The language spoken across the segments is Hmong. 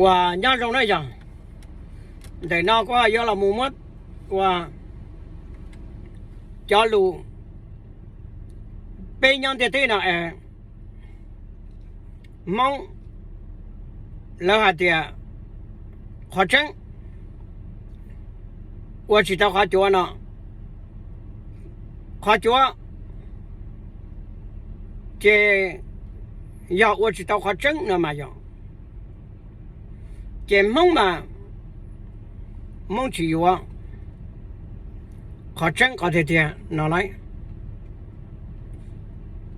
Uas nyob zoo na yog, ntawm no kuv yuav los mus muab uas cov lus peb nyob ntiaj teb no es Hmoob lawv hais tias qhov tseeb ua tsis tau qhov cuav no, qhov cuav ces yog ua tsis tau qhov tseeb no mas yog, ces Hmoob mas Hmoob tsis yuav qhov tseeb qhov tiag tiag no lauj.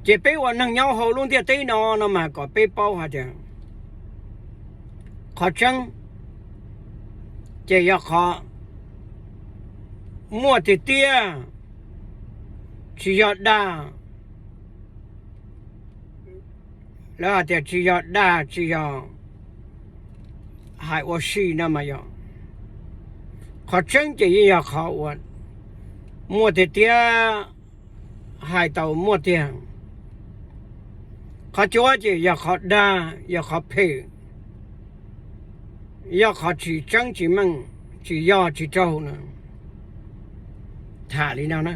Ces peb ua neeg nyob hauv lub ntiaj teb no no mas kom peb paub hais tias qhov tseeb ces yog qhov muaj tiag tiag, tsis yog dag. Lawv hais tias tsis yog dag tsis yog hais ua si no mas yog, qhov tseeb ces yeej yog qhov uas muaj tiag tiag, hais tau muaj tiag. Qhov cuav ces yog qhov dag, yog qhov phem, yog qhov tsis tseeb tsis meej, tsis yog tsis raug na. Tham li no na,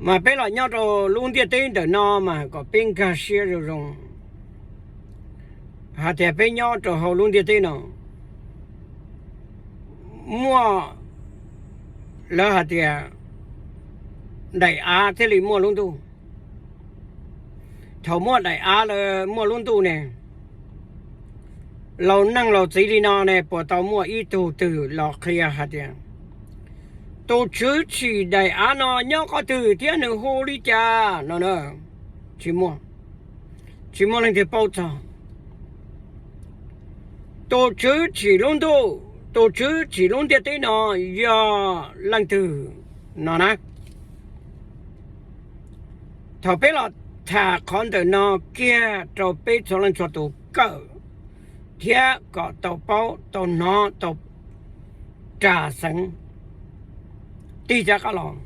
mas peb los nyob rau lub ntiaj teb ntawm no mas kom peb nkag siab zoo zoo hais tias peb nyob rau hauv lub ntiaj teb no muaj, lawv hais tias daim av thiaj li muaj lub ntuj. Thaum muaj daim av lawm muaj lub ntuj ne, laus neej laus txiv li no ne puas tau muaj ib tug twg los qhia hais tias tus Tswv tsim daim av no nyob qhov twg thiab nws hu li cas no na? Tsis muaj, tsis muaj leej twg paub txog. Tus Tswv tsim lub ntuj, tus Tswv tsim lub ntiaj teb no yog leej twg no na? Thaum peb los tham qhov ntawm no kiag rau peb txhua leej txhua tus kawm thiab kom tau paub tau hnov tau ras xeev, tig rov qab los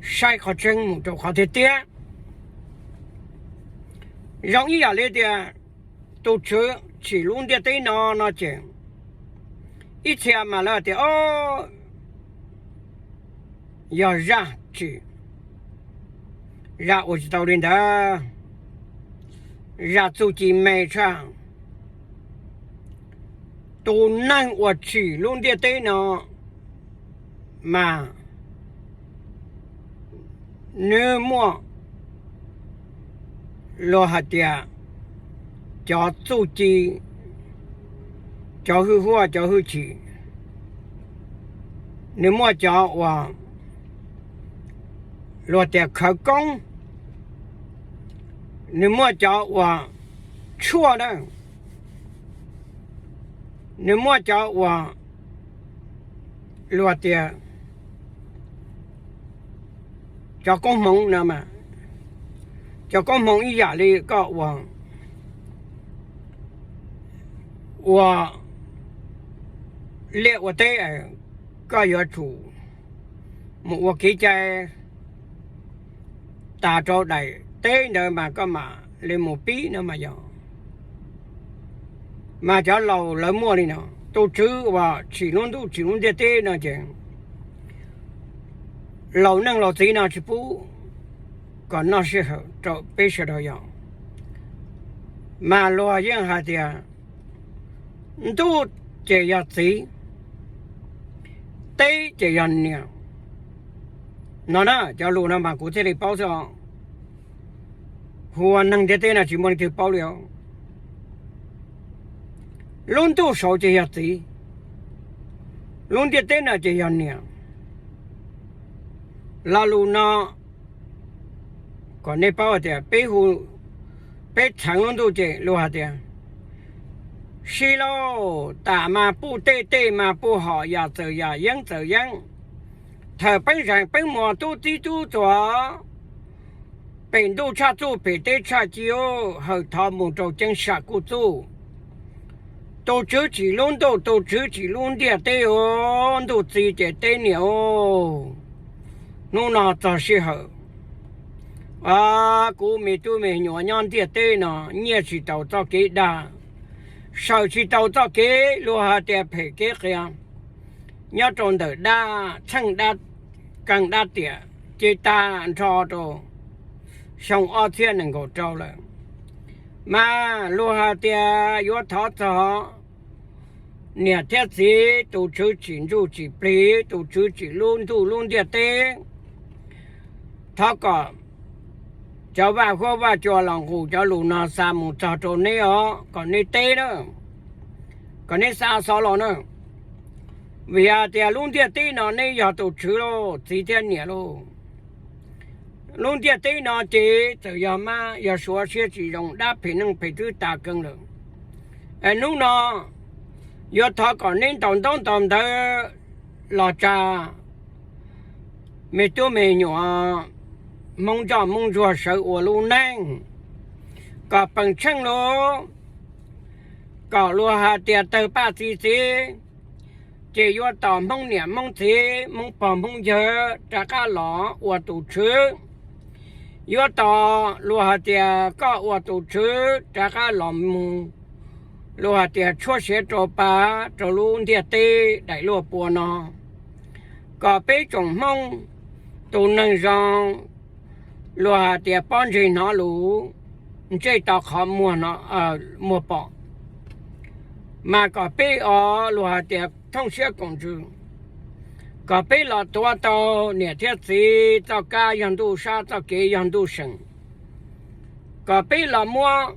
saib qhov tseeb mus rau qhov tiag tiag. Zoo ib yam li tias tus Tswv tsim lub ntiaj teb no no ces ib txhia mas lawv tias o, yog zaj tsim, zaj ua tsis tau li ntawd, zaj txuj ci me tshaj. Tus neeg uas tsim lub ntiaj teb no mas nws muaj luag hais tias cov txuj ci, cov hwj huaj cov hwj chim, nws muaj cov uas luag tias khawv koob, nws muaj cov uas tshuaj na, nws muaj cov uas luag tias cov koob hmoov no mas, cov koob hmoov ib yam li koj ua, ua liaj ua teb, koj yuav tsum mus ua kev cai tas rau daim teb ntawd mas koj mam li mus pib no mas yog. Mas cov laus lawv muaj li no, tus Tswv uas tsim lub ntuj tsim lub ntiaj teb no ces laus neej laus txiv no tsis pub kom noj sij hawm rau peb sawv daws yog. Mas luag yeej hais tias ntuj ces yog txiv, teb ces yog niam no na. Cov lus no mas kuv thiaj li paub xwb os. Hu ua neeg ntiaj teb no tsis muaj leej twg paub li os. Lub ntuj saud ces yog txiv, lub ntiaj teb no ces yog niam. Lo lus no kom nej paub hais tias peb hu, peb txheev lub ntuj ces luag hais tias sib lauj, tam mas puj tej tej mas puj hom, yam txawm yam yeeb txawm yeeb, thawm peeb zees peeb muas tub txib tub txuas, pem ntuj tshaj txuj pem teb tshaj ci, hawm thov mus rau ceeb sam kuj txuj. Tus Tswv tsim lub ntuj, tus Tswv tsim lub ntiaj teb os, ntuj txiv ces teb niam os. Hnub no txog sij hawm Kuv me tub me nyuam nyob ntiaj teb no nyiaj tsis tau txoj kev dag, sawm tsis tau txoj kev luag hais tias phem kev qias, nyob rau ntawm dab txheej dab, keej dab tiam ces tag nrho rau xyoo ob txhiab nees nkaum rau lawm. Mas luag hais tias yuav thov txog niam thiab txiv, tus tswv tsim ntsuj tsim plig, tus tswv tsim lub ntuj lub ntiaj teb, thov kom cov vaj huab vaj cua los nqus cov lus no xa mus txog rau neb os, kom neb teb na, kom neb xa xov los na. Vim hais tias lub ntiaj teb no neb yog tus tswv lauj, txiv thiab niam lauj. Lub ntiaj teb no ces txawm yog mab yog suav siab tsis zoo, dab phem neeg phem twb tas kees lawm. Es hnub no yuav thov kom neb ntaus ntaub ntaus ntawv los tsa me tub me nyuam Hmoob ntsoj Hmoob ntsuag sawv ua lub neej kom peem tsheej lauj, kom luag hais tias tawg paj txi txiv, ces yuav tos Hmoob niam Hmoob txiv Hmoob pog Hmoob yawg rov qab los ua tus tswv. Yuav tos luag hais tias koj ua tus tswv rov qab los mus, luag hais tias tshuab siav rau pa rau lub ntiaj teb daim luaj pua no, kom peb tsoom Hmoob tus neeg zoo, luag hais tias pob ntseg hnov lus, ntsej to qhov muag pom, mas kom peb os luag hais tias thooj siab koom ntsws, kom peb los tuav tau niam thiab txiv txoj kab yog ntuj sab, txoj kev yog ntuj seem, kom peb los muab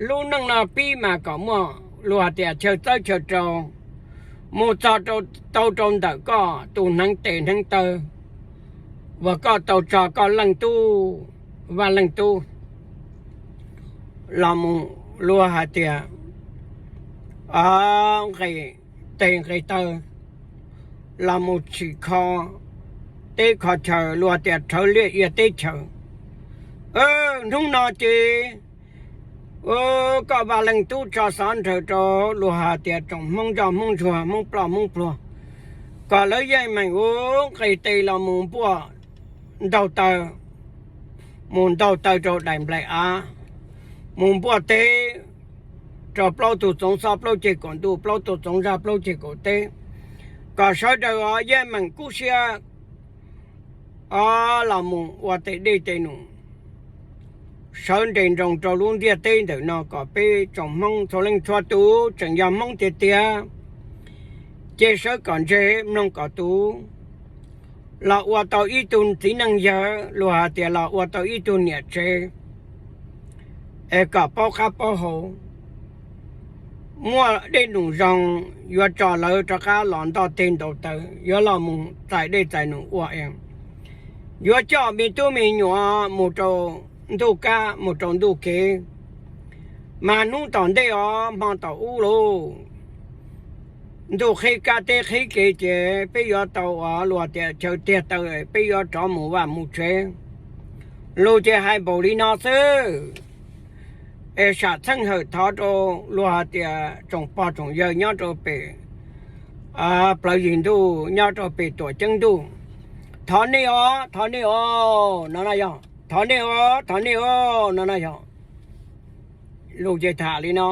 lub neej no pib mas kom muaj luag hais tias chaw txawb chaw rau, mus txog tau rau ntawm koj tus hneev tes hneev taw uas koj tau tso koj leej tub vaj leej tub los mus luag hais tias nqes tes nqes taw, los mus tsim kho teb kho chaw, luag tias rhawv liaj ia teb chaws. Hnub no ces koj vaj leej tub tso xov nrawm rau luag hais tias tsoom Hmoob ntsoj Hmoob ntsuag Hmoob ploj Hmoob pluag, kom lawv yeej meem ua nqes tes los mus npuaj ntaug taw, mus ntaug taw rau daim nplaim av, mus npuaj teb rau plaub tug txoov xob plaub ceg kaum ntuj, plaub tug txoov zaj plaub ceg kaum teb, kom sawv daws yeej meem kub siab os los mus ua tes dej tes num, sawv nres nroos rau lub ntiaj teb ntawm no, kom peb tsoom Hmoob txhua leej txhua tus tseem yog Hmoob tiag tiag, ces sawv kom ntse mloog kom tus, los ua tau ib tug txiv neej yawg, luag hais tias los ua tau ib tug niam tsev, es kom paub qab paub hau, muaj dej num zoo, yuav tso lawv rov qab los ntoj teg ntaus taw, yuav los mus txais dej txais num ua es yuav coj me tub me nyuam mus rau ntuj kab mus rau ntuj kev, mas hnub tom ntej os hmo tom ub lauj, ntuj qhib kab teb qhib kev ces peb yuav tau ua luag tias chaw tiag taw, peb yuav rov mus vaj mus tsev. Lus ces hais npaum li no xwb, es sam txheej hawm thov rau luag hais tias tsoom pog tsoom yawg nyob rau pem plawv yig ntuj, nyob rau pem tuam ceeb ntuj, thov nej os, thov nej os no na yog, thov nej os, thov nej os no na yog. Lus ces tham li no.